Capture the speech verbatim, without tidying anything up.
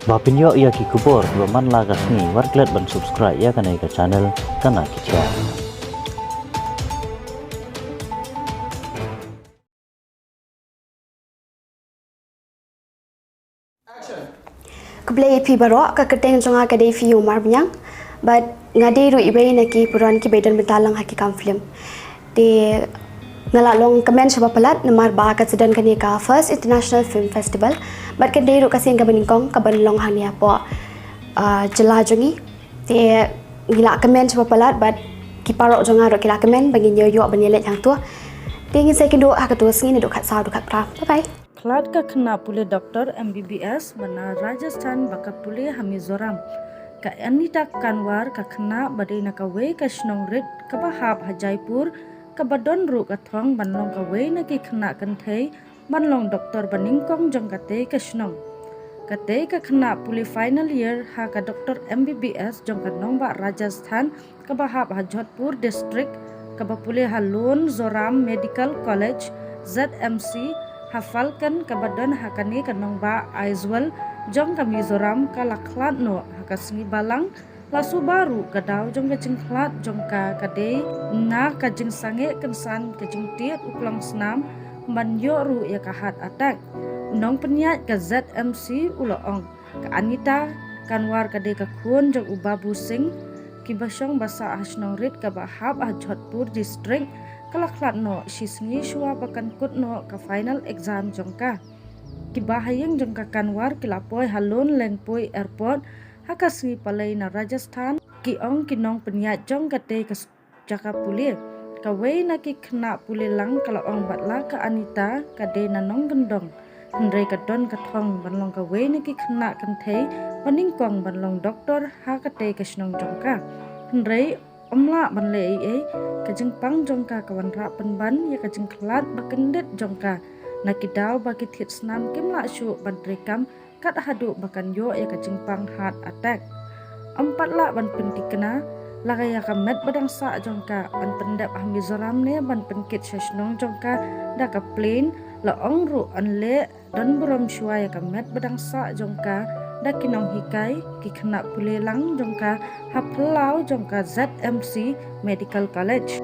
Ba pynïoh ïa ki khubor kiba man la ka sngi, wat klet ban subscribe ïa kane ka channel Kana Ki Jia. Khublei ïa phi baroh, ka kyrteng jong nga ka dei Fiona Marbaniang. Bad nga dei ruh iwei na ki pynroi kiba don bynta lang ha ki kam film. Te nga la long kmen shibun palat namar ba ka sdang kane ka First International Film Festival. Bad ka dei ruh ka sien kaba nyngkong kaban long hangne hapoh, ah, jylla jong ngi. Te ngi la kmen shibun palat bad ki paralok jong nga ruh ki la kmen ba ngin ïoh ban ïaleit hangto. Te ngin sa ïakynduh ha kato ka sngi naduh khatsaw haduh khatphra. Bye bye. Khlad ka khynnah pule doctor M B B S ba na Rajasthan ba ka pule ha Mizoram, ka Anita Kanwar, ka khynnah ba dei na kawei ka shnong rit kaba hap ha Jaipur, kaba don ruh ka thong ban long kawei na ki khynnah kynthei ban long doctor banyngkong jong katei ka shnong. Katei ka khynnah pule final year ha ka doctor M B B S jong ka nongbah Rajasthan kaba hap ha Jodhpur District, kaba pule ha Lone Zoram Medical College, Z M C, ha Falkon kaba don ha kane ka nongbah Aizawl jong ka Mizoram, ka la khlad noh ha ka sngi Balang. La suba ruh ka daw jong ka jingkhlad jong ka ka dei na ka jingsangeh kynsan ka jingtied u klong snam ban ïoh ruh ïa ka heart attack. Nongpynïaid ka Z M C u la ong, ka Anita Kanwar ka dei ka khun jong u Babu Singh, kiba shong ba sah ha shnong rit kaba hap ha Jodhpur District, ka la khlad noh shi sngi shuwa ba kan kut noh ka final exam jong ka. Kiba ha ïing jong ka Kanwar ki la poi ha Lone Lengpui Airport ha ka sngi Palei na Rajasthan, ki ong ki nongpynïaid jong katei ka jaka pule. Kawei na ki khynnah pule lang ka la ong ba la ka Anita ka dei na nongkyndong, hynrei ka don ka thong ban long kawei na ki khynnah kynthei banyngkong ban long doctor ha katei ka shnong jong ka. Hynrei ym lah ban leh ei ei, ka jingpang jong ka ka wanrah pynban ïa ka jingkhlad ba kyndit jong ka na ki daw ba ki thied snam kim lah shuh ban treikam kat haduh ba kan ïoh ïa ka jingpang heart attack. Ym pat lah ban pynthikna, la ka ïa ka met ba dang sah jong ka yn pyndep ha Mizoram ne ban pynkit sha shnong jong ka da ka plane, la ong ruh yn leh don burom shuwa ïa ka met ba dang sah jong ka da ki nonghikai, ki khynnah pule lang jong ka ha phyllaw jong ka Z M C Medical College.